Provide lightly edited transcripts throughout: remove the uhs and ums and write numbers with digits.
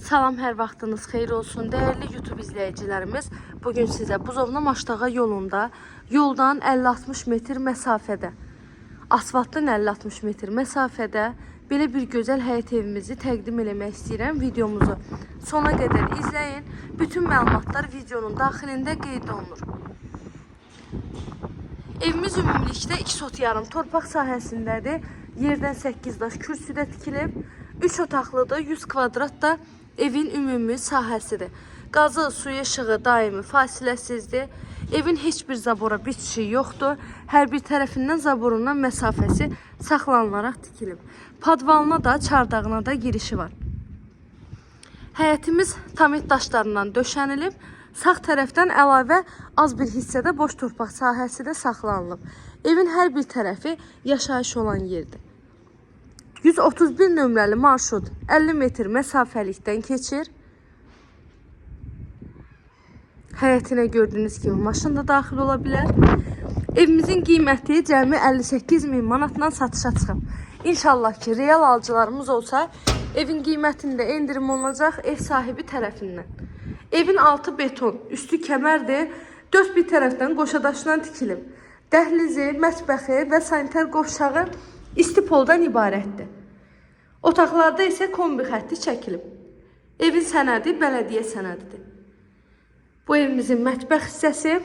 Salam, hər vaxtınız xeyir olsun. Dəyərli YouTube izləyicilərimiz, bugün sizə Buzovna Maştağa yolunda, yoldan 50-60 metr məsafədə, asfaltdan 50-60 metr məsafədə belə bir gözəl həyət evimizi təqdim eləmək istəyirəm. Videomuzu sona qədər izləyin. Bütün məlumatlar videonun daxilində qeyd olunur. Evimiz ümumilikdə 2 sot yarım torpaq sahəsindədir. Yerdən 8 daş kürsüdə tikilib. 3 otaqlıdır, 100 kvadrat da evin ümumi sahəsidir. Qazı, suyu, işığı daimi fasiləsizdir. Evin heç bir zabora bitişiyi yoxdur. Hər bir tərəfindən zaborundan məsafəsi saxlanılaraq tikilib. Podvalına da, çardağına da girişi var. Həyətimiz tamet daşlarından döşənilib. Sağ tərəfdən əlavə az bir hissədə boş torpaq sahəsi də saxlanılıb. Evin hər bir tərəfi yaşayış olan yerdir. 131 nömrəli marşrut 50 metr məsafəlikdən keçir. Həyətinə gördüyünüz kimi maşın da daxil ola bilər. Evimizin qiyməti cəmi 58 min manatla satışa çıxıb. İnşallah ki, real alıcılarımız olsa, evin qiymətində endirim olunacaq ev sahibi tərəfindən. Evin altı beton, üstü kəmərdir. Dörd bir tərəfdən qoşadaşla tikilib. Dəhlizi, mətbəxi və sanitar qovşağı isti poldan ibarətdir. Otaqlarda isə kombi xətti çəkilib. Evin sənədi bələdiyyə sənədidir. Bu evimizin mətbəx hissəsi.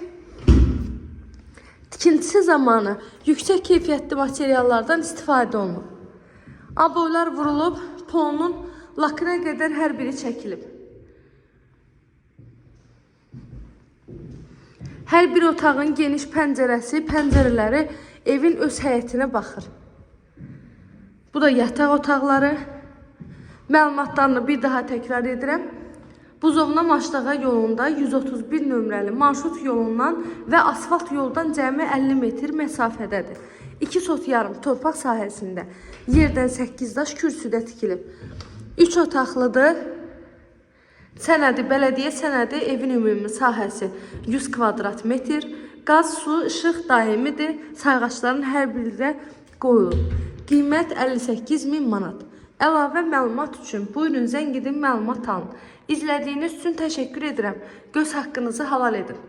Tikintisi zamanı yüksək keyfiyyətli materiallardan istifadə olunub. Aboylar vurulub, polunun lakına qədər hər biri çəkilib. Hər bir otağın geniş pəncərəsi, pəncərələri evin öz həyətinə baxır. Bu da yataq otaqları. Məlumatlarını bir daha təkrar edirəm. Buzovna Maştağa yolunda 131 nömrəli marşrut yolundan və asfalt yoldan cəmi 50 metr məsafədədir. 2 sot yarım torpaq sahəsində yerdən 8 daş kürsüdə tikilib. 3 otaqlıdır. Sənədi, bələdiyyə sənədi, evin ümumi sahəsi 100 kvadrat metr. Qaz, su, işıq daimidir. Sayğacların hər biri də qoyulub. Qiymət 58 min manat. Əlavə məlumat üçün buyurun zəng edin, məlumat alın. İzlədiyiniz üçün təşəkkür edirəm. Göz haqqınızı halal edin.